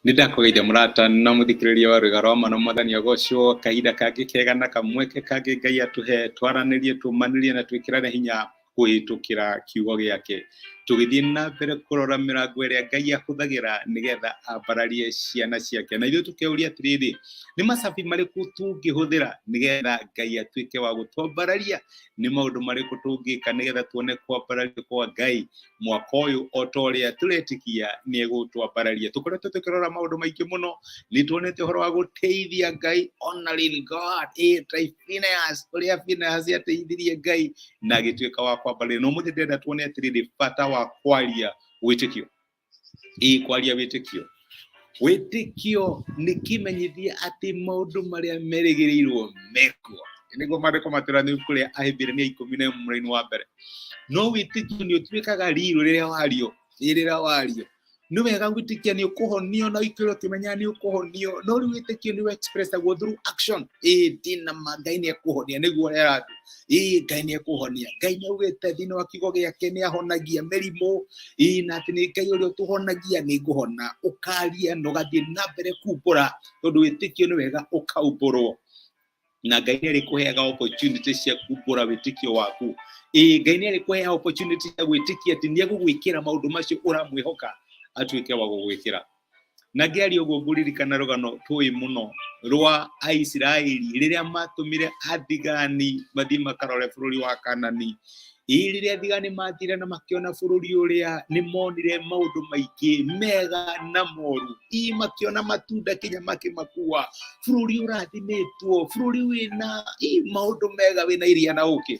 Nĩ ndakũgeithia mũrata na mũthikĩrĩria wa rwĩga rwa ma na mwathani agocwo. Kahinda kangĩ kega na kamweke kangĩ Ngai atũhe twaranĩrie, tũmanĩrie na twĩkĩrane hinya kũhĩtũkĩra kiugo gĩake, tũgĩthiĩ na mbere kũrora mĩrango ĩrĩa Ngai ahũthagĩra nĩgetha ambararie ciana ciake. Na ithuĩ tũkeuria atĩrĩrĩ, nĩ macabi marĩkũ tũngĩhũthĩra nĩgetha Ngai atuĩke wa gũtwambararia? Nĩ maũndũ marĩkũ tũngĩka nĩgetha tuone kwambarario kwa Ngai mwaka ũyũ, o ta ũrĩa tũretĩkia nĩ egũtwambararia? Tũkoretwo tũkĩrora maũndũ maingĩ mũno. Nĩ tuonete ũhoro wa gũteithia Ngai, honoring God, ta Phineas, ũrĩa Phineas ateithirie Ngai na agĩtuĩka wa kwambararia. No mũthĩ ndĩrenda tuone atĩrĩrĩ, bata wa kwaria wĩtĩkio. Ĩ kwaria wĩtĩkio, wĩtĩkio nĩ kĩmenyithia atĩ maũndũ marĩa merĩgĩrĩirwo mekuo. Nĩguo maandĩko matwĩra nĩ kũrĩa Ahibirania 11 mũraini wa mbere. No wĩtĩkio nĩ ũtuĩkaga rirũ rĩrĩa wario. Rĩrĩa wario, nĩ wega gwĩtĩkia nĩ ũkũhonio na ũikare ũkĩmenya nĩ ũkũhonio, no rĩu wĩtĩkio nĩ expressagwo through action. Ĩ ndina ma Ngai nĩ ekũhonia, nĩguo ũrera andũ. Ĩ Ngai nĩ ekũhonia, Ngai nĩ augĩte thĩinĩ wa kiugo gĩake nĩ ahonagia mĩrimũ. Ĩ na atĩ nĩ Ngai ũrĩa ũtũhonagia, nĩ ngũhona. Ũkaria na ũgathiĩ na mbere kumbũra, tondũ wĩtĩkio nĩ wega ũkaumbũrwo, na Ngai nĩ arĩkũheaga opportunity cia kumbũra wĩtĩkio waku. Ĩ Ngai nĩ arĩkũheaga opportunity cia gwĩtĩkia atĩ nĩ egũgwĩkĩra maũndũ macio ũramwĩhoka atuĩke wa gũgwĩkĩra. Na ngĩaria ũguo, ngũririkana rũgano tũĩ mũno rwa Aisiraeli rĩrĩa matũmire athigani mathiĩ makarore bũrũri wa Kanani. Ĩ rĩrĩa athigani mathire na makĩona bũrũri ũrĩa, nĩ monire maũndũ maingĩ mega na moru. Ĩ makĩona matunda kinya makĩmakua, bũrũri ũrathimĩtwo, bũrũri wĩna ĩ maũndũ mega, wĩna iria na ũkĩ.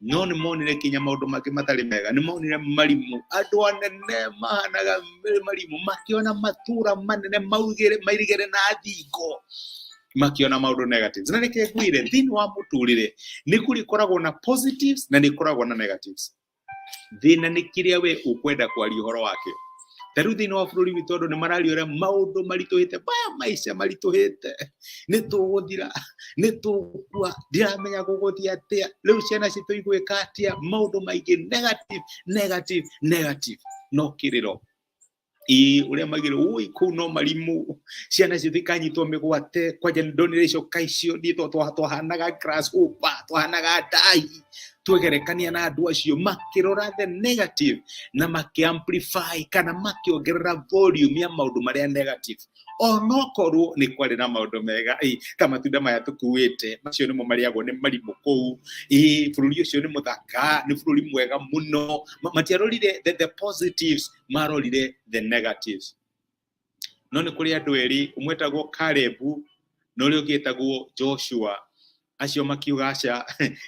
No nĩ monire kinya maũndũ mangĩ matarĩ mega. Nĩ monire marimũ, andũ anene mahanaga marimũ, makĩona matũra manene maugĩre mairigĩre na thingo, makĩona maũndũ negatives. Na reke ngwĩre, thĩinĩ wa mũtũrĩre nĩ kũrĩkoragwo na positives na nĩ koragwo na negatives. Thĩna nĩ kĩrĩa we ũkwenda kwaria ũhoro wakĩo. Ta rĩu thĩinĩ wa bũrũri witũ andũ nĩ mararia ũrĩa maũndũ maritũhĩte, maya maica maritũhĩte, nĩ tũgũthira, nĩ tũgũkua, ndiramenya gũgũthiĩ atĩa, rĩu ciana citũ igwĩka atĩa, maũndũ maingĩ negative, negative, negative. No kĩrĩro ĩ ũrĩa maigire ui kũu no marimũ, ciana citũ ikanyitwo mĩgwate. Kwanja nĩ ndonire icoka icio niĩ twahanaga grasshopper, twahanaga ndai twegerekania na andũ acio makĩrora the negative na makĩamplify kana makĩongerera volume ya maũndũ marĩa negative, onokorwo nĩ kwarĩ na maũndũ mega. Ĩ ta matunda maya tũkuĩte, macio nĩmo marĩagwo nĩ marimũ kũu. Ĩ bũrũri ũcio nĩ mũthaka, nĩ bũrũri mwega mũno. Matiarorire the positives, marorire the negatives. No nĩ kũrĩ andũ erĩ, ũmwe etagwo Kalebu na ũrĩa ũngĩ etagwo Joshua. Acio makiuga, aca,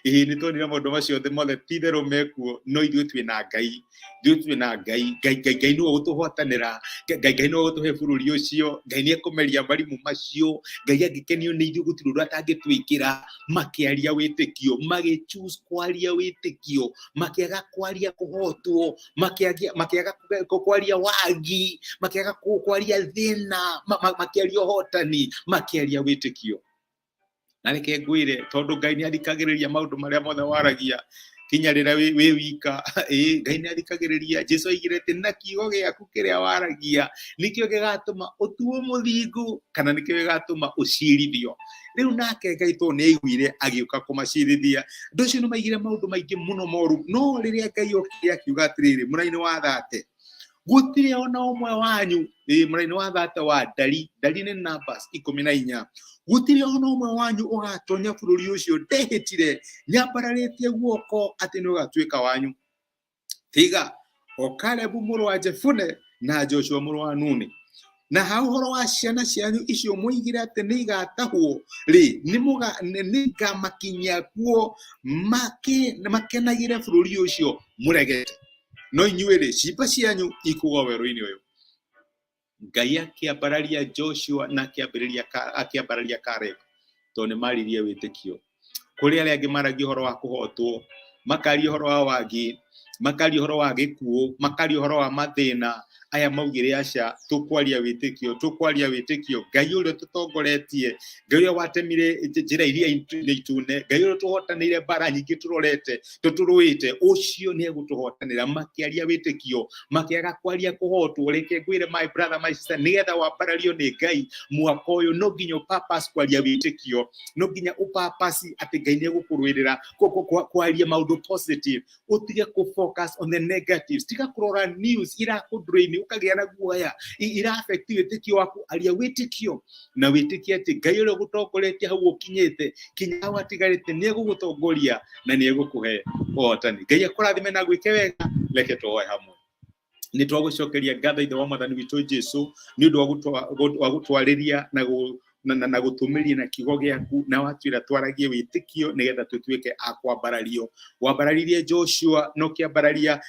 ĩĩ nĩ tuonire maũndũ macio mothe ti itherũ mekuo, no ithuĩ twĩ na Ngai, ithuĩ twĩ na Ngai. Ngai, Ngai, Ngai nĩwe ũgũtũhotanĩra. Ngai, Ngai nĩwe ũgũtũhe bũrũri ũcio. Ngai nĩ ekũmeria marimũ macio. Ngai angĩkenio nĩ ithuĩ, gũtirĩ ũndũ atangĩtwĩkĩra. Makĩaria wĩtĩkio, magĩ choose kwaria wĩtĩkio, makĩaga kwaria kũhotwo, makĩaga kwaria wagi, makĩaga kwaria thĩna, makĩaria ũhotani, makĩaria wĩtĩkio. Na reke ngwĩre, tondũ Ngai nĩ athikagĩrĩria maũndũ marĩa mothe waragia kinya rĩrĩa wĩ wika. Ĩ Ngai nĩ athikagĩrĩria. Jesu oigire atĩ na kiugo gĩaku kĩrĩa waragia nĩkĩo gĩgatũma ũtuo mũthingu kana nĩkĩo gĩgatũma ũcirithio. Rĩu nake Ngai tondũ nĩ aiguire, agĩũka kũmacirithia. Andũ acio nĩ maigire maũndũ maingĩ mũno moru, no rĩrĩa Ngai okire akiuga atĩrĩrĩ, mũraini wa thate, gũtirĩ ona ũmwe wanyu, ĩ mũraini wa thate wa ndari, ndari nĩ numbers 14, gũtirĩ ona ũmwe wanyu ũgatonya bũrũri ũcio ndehĩtire nyambararĩtie guoko atĩ nĩ ũgatuĩka wanyu, tiga o Kalebu mũrũ wa Jefune na Joshua mũrũ wa Nuni. Na ha ũhoro wa ciana cianyu icio mwoigire atĩ nĩ igatahwo rĩ, nĩngamakinyia kuo makenagĩre bũrũri ũcio mũregete, no inyuĩ rĩ, ciimba cianyu ikũgwa werũ-inĩ ũyũ. Ngai akĩambararia Joshua na akĩambĩrĩria akĩambararia Caleb tondũ nĩ maririe wĩtĩkio. Kũrĩ arĩa angĩ maragia ũhoro wa kũhotwo, makaria ũhoro wa wagi, makaria ũhoro wa gĩkuũ, makaria ũhoro wa mathĩna. Aya maugire aca, tũkwaria wĩtĩkio, tũkwaria wĩtĩkio. Ngai ũrĩa tũtongoretie, Ngai ũrĩa watemire njĩra iria itune, Ngai ũrĩa tũhotanĩire mbara nyingĩ tũrorete tũtũrũĩte, ũcio nĩ egũtũhotanĩra. Makĩaria wĩtĩkio, makĩaga kwaria kũhotwo. Reke ngwĩre, my brother, my sister, nĩgetha wambarario nĩ Ngai mwaka ũyũ, no nginya ũpurpose kwaria wĩtĩkio, no nginya ũpurpose atĩ Ngai nĩ egũkũrũĩrĩra, kwaria maũndũ positive, utige ku focus on the negatives. Tiga kurora news irakũdrain ũkagĩa na guoya, ira affect wĩtĩkio waku. Aria wĩtĩkio na wĩtĩkie atĩ Ngai ũrĩa ũgũtongoretie hau ũkinyĩte kinya hau atigarĩte nĩ egũgũtongoria na nĩ egũkũhe ũhotani. Ngai akũrathime na gwĩke wega. Reke tũhoe hamwe. Nĩ twagũcokeria ngatho, Ithe wa Mwathani witũ Jesu, nĩ ũndũ wa gũtwarĩria na gũtũmĩria na kiugo gĩaku, na watwĩra twaragie wĩtĩkio nĩgetha tũtuĩke a kwambarario. Wambararirie Joshua no kĩambararia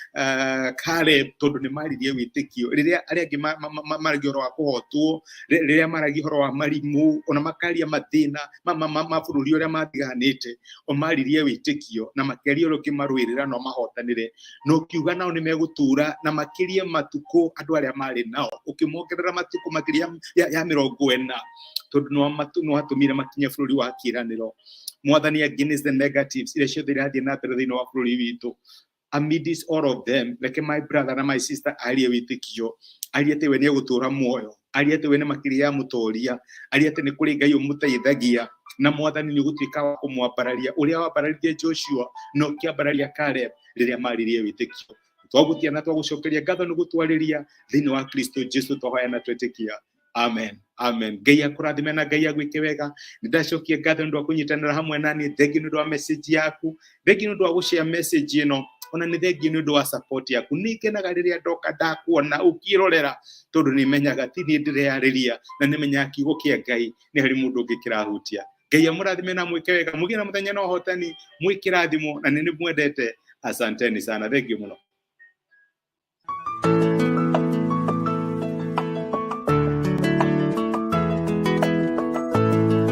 Caleb tondũ nĩ maririe wĩtĩkio rĩrĩa arĩa angĩ maragia ũhoro wa kũhotwo, rĩrĩa maragia ũhoro wa marimũ, ona makaria mathĩna ma bũrũri ũrĩa matiganĩte, o maririe wĩtĩkio na makĩaria ũrĩa ũkĩmarũĩrĩra no mahotanĩre, na ũkiuga nao nĩ megũtũũra na makĩrie matukũ andũ arĩa marĩ nao, ũkĩmongerera matukũ makĩria ya 40 tondũ nĩ watũmire makinye bũrũri wa kĩĩranĩro. Mwathani, against the negatives iria ciothe irathiĩ na mbere thĩinĩ wa bũrũri witũ, amidst all of them, reke my brother na my sister arie wĩtĩkio, arie atĩ we nĩ egũtũũra muoyo, arie atĩ we nĩ makĩria ya mũtoria, arie atĩ nĩ kũrĩ Ngai ũmũteithagia, na Mwathani nĩ ũgũtuĩka wa kũmwambararia ũrĩa wambararirie Joshua na ũkĩambararia Caleb rĩrĩa maririe wĩtĩkio. Twagũtia na twagũcokeria ngatho nĩ gũtwarĩria. Thĩinĩ wa Kristo Jesu twahoya na twetĩkia, amen, amen. Ngai akũrathime na Ngai agwĩke wega. Nĩ ndacokia ngatho nĩ ũndũ wa kũnyitanĩra hamwe nani. Thengiũ nĩ ũndũ wa message yaku, thengiũ nĩ ũndũ wa gũshare message ĩno, ona nĩ thengiũ nĩ ũndũ wa support yaku. Nĩ ngenaga rĩrĩa ndoka ndakuona ũkĩrorera, tondũ nĩ menyaga ti niĩ ndĩreyarĩria, na nĩ menyaga kiugo kĩa Ngai nĩ harĩ mũndũ ũngĩ kĩrahutia. Ngai amũrathime na mwĩke wega, mũgĩe na mũthenya na ũhotani, mwĩ kĩrathimo, na nĩ mwendete. Asanteni sana, thengiũ mũno.